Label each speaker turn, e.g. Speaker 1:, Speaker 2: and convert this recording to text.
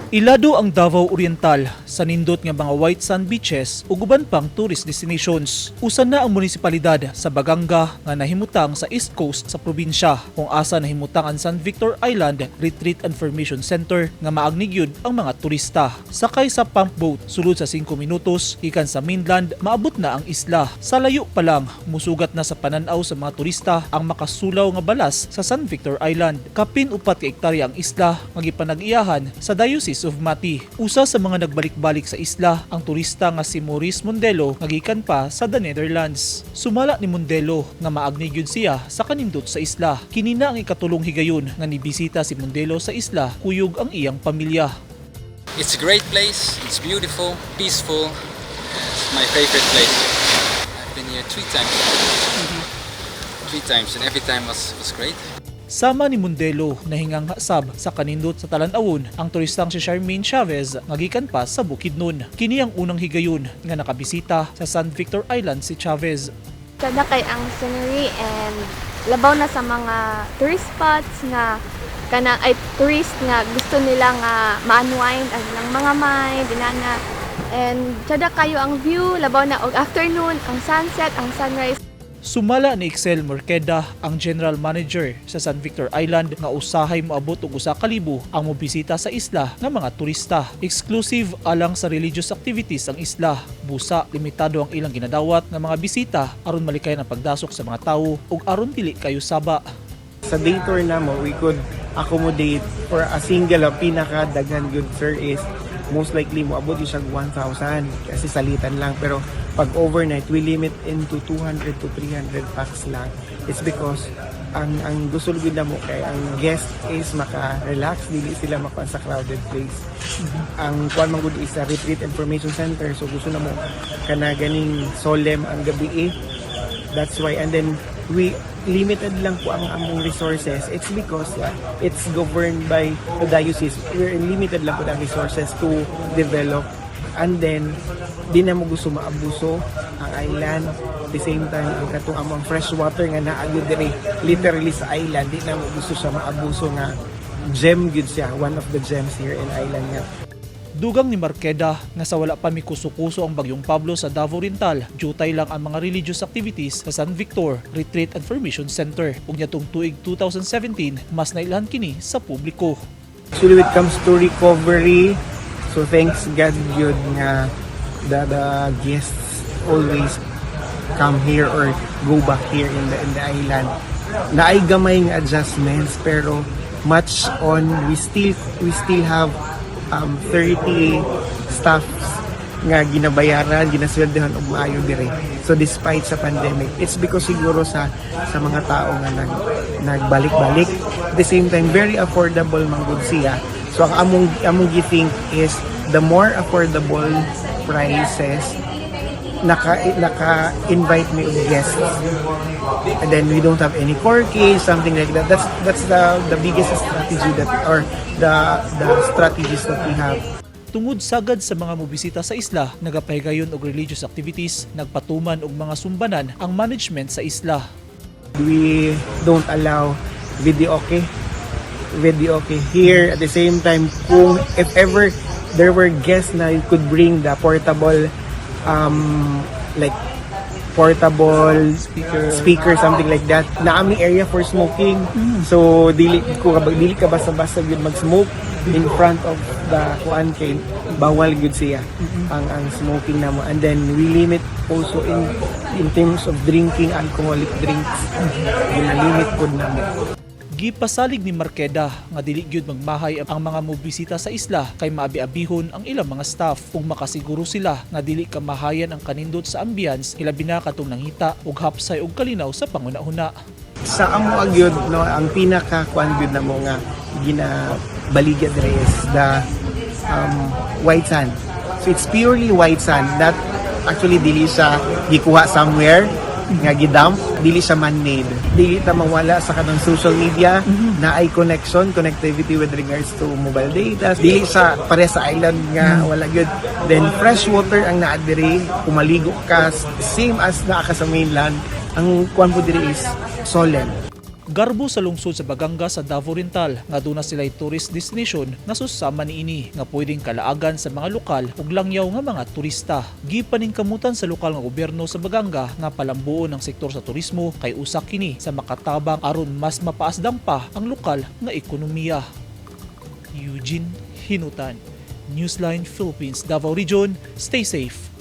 Speaker 1: Ilado ang Davao Oriental sa nindot nga mga white sand beaches ug uban pang tourist destinations. Usa na ang munisipalidad sa Baganga nga nahimutang sa east coast sa probinsya kung asa nahimutang ang San Victor Island Retreat and Formation Center nga maagni gyud ang mga turista. Sakay sa pump boat, sulod sa 5 minutos gikan sa mainland, maabot na ang isla. Sa layo pa lang, musugat na sa pananaw sa mga turista ang makasulaw nga balas sa San Victor Island. Kapin 4 ka hektarya ang isla nga gipanag-iyahan sa Diocese of Mati. Usa sa mga nagbalik-balik sa isla ang turista nga si Maurice Mondelo nga gikan pa sa the Netherlands. Sumala ni Mondelo nga maagni gyud siya sa kanindot sa isla. Kini na ang ikatulong higayon nga nibisita si Mondelo sa isla kuyog ang iyang pamilya.
Speaker 2: It's a great place. It's beautiful, peaceful. It's my favorite place. I've been here three times. Three times, and every time was great.
Speaker 1: Sama ni Mondelo, nahingangha sab sa kanindot sa talan-awon ang turistang si Charmaine Chavez nga gikan pa sa Bukidnon. Kini ang unang higayon nga nakabisita sa San Victor Island si Chavez.
Speaker 3: Sada kay ang scenery and labaw na sa mga tourist spots nga kana ay tourist nga gusto nila nga ma-unwind ang ilang mga mind inana, and sada kayo ang view, labaw na og afternoon, ang sunset, ang sunrise.
Speaker 1: Sumala ni Excel Morqueda, ang general manager sa San Victor Island, nga usahay moabot og 1,000 ang mobisita sa isla nga mga turista. Exclusive alang sa religious activities ang isla. Busa, limitado ang ilang ginadawat nga mga bisita aron malikayan ang pagdasok sa mga tawo ug aron dili kayo saba.
Speaker 4: Sa day tour namo, we could accommodate for a single, ang pinaka daghan good, sir, is most likely moabot yung siya 1,000 kasi salitan lang. Pero pag overnight, we limit into 200 to 300 pax lang. It's because ang gusto gud namo kay ang guest is maka-relax, dili sila makuan sa crowded place. Ang kuan man gud is a retreat information center, so gusto namo kana ganing solemn ang gabi eh. That's why, and then we limited lang po ang among resources. It's because it's governed by the diocese. We're limited lang po ang resources to develop. And then, di namo gusto maabuso ang island. At the same time, ang katong among fresh water nga naa gyud diri literally sa island, di namo gusto siya maabuso nga gem gyud siya, one of the gems here in island nga.
Speaker 1: Dugang ni Marqueda nga sa wala pa mikuso-kuso ang bagyong Pablo sa Davao Oriental, jutay lang ang mga religious activities sa San Victor Retreat and Formation Center. Ug niadtong tuig 2017, mas nailhan kini sa publiko.
Speaker 4: Actually, when it comes to recovery, so thanks God yun nga the guests always come here or go back here in the island. Naay gamay nga adjustments, pero much on we still have 30 staffs nga ginabayaran, ginasweldohan og maayo dire. So despite sa pandemic, it's because siguro sa mga tao nga nagbalik-balik. At the same time, very affordable man gud siya. So ang among gi-think is the more affordable prices, naka invite mi og guests, and then we don't have any corkage, something like that. That's the biggest strategy that or the strategies that we have.
Speaker 1: Tungod sagad sa mga mobisita sa isla, nagapahigayon og religious activities, nagpatuman og mga sumbanan ang management sa isla.
Speaker 4: We don't allow videoke here. At the same time, kung if ever there were guests na you could bring the portable like portable
Speaker 1: speaker,
Speaker 4: speaker, something like that, naa mi area for smoking, so dili ka basta-basta gyud mag-smoke in front of the kuan kay bawal gyud siya ang smoking namo. And then we limit also in terms of drinking alcoholic drinks, gina-limit pod namo.
Speaker 1: Gipasalig ni Marqueda nga dili gyud magmahay ang mga mobisita sa isla kay maabi-abihon ang ilang mga staff ug makasiguro sila nga dili kamahayan ang kanindot sa ambience, ilabi na katong nangita og hapsay og kalinaw sa panghuna-huna.
Speaker 4: Sa amo gyud, no, ang pinaka kuan gyud namo nga ginabaligya dire is the white sand. So it's purely white sand that actually dili siya gikuha somewhere nga gidump, dili siya man-made. Dili ta mawala sa kanang social media na ay connection, connectivity with regards to mobile data. Dili sa pare sa island nga wala gyud. Then fresh water ang naa diri, kumaligo ka same as naa ka sa mainland. Ang kuan po diri is solemn.
Speaker 1: Garbo sa lungsod sa Baganga sa Davao Oriental nga duna sila tourist destination nga susama niini nga pwedeng kalaagan sa mga lokal ug langyaw nga mga turista. Gipaningkamutan sa lokal nga gobyerno sa Baganga nga palambuon ang sektor sa turismo kay usa kini sa makatabang aron mas mapaasdang pa ang lokal nga ekonomiya. Eugene Hinutan, Newsline Philippines, Davao Region. Stay safe.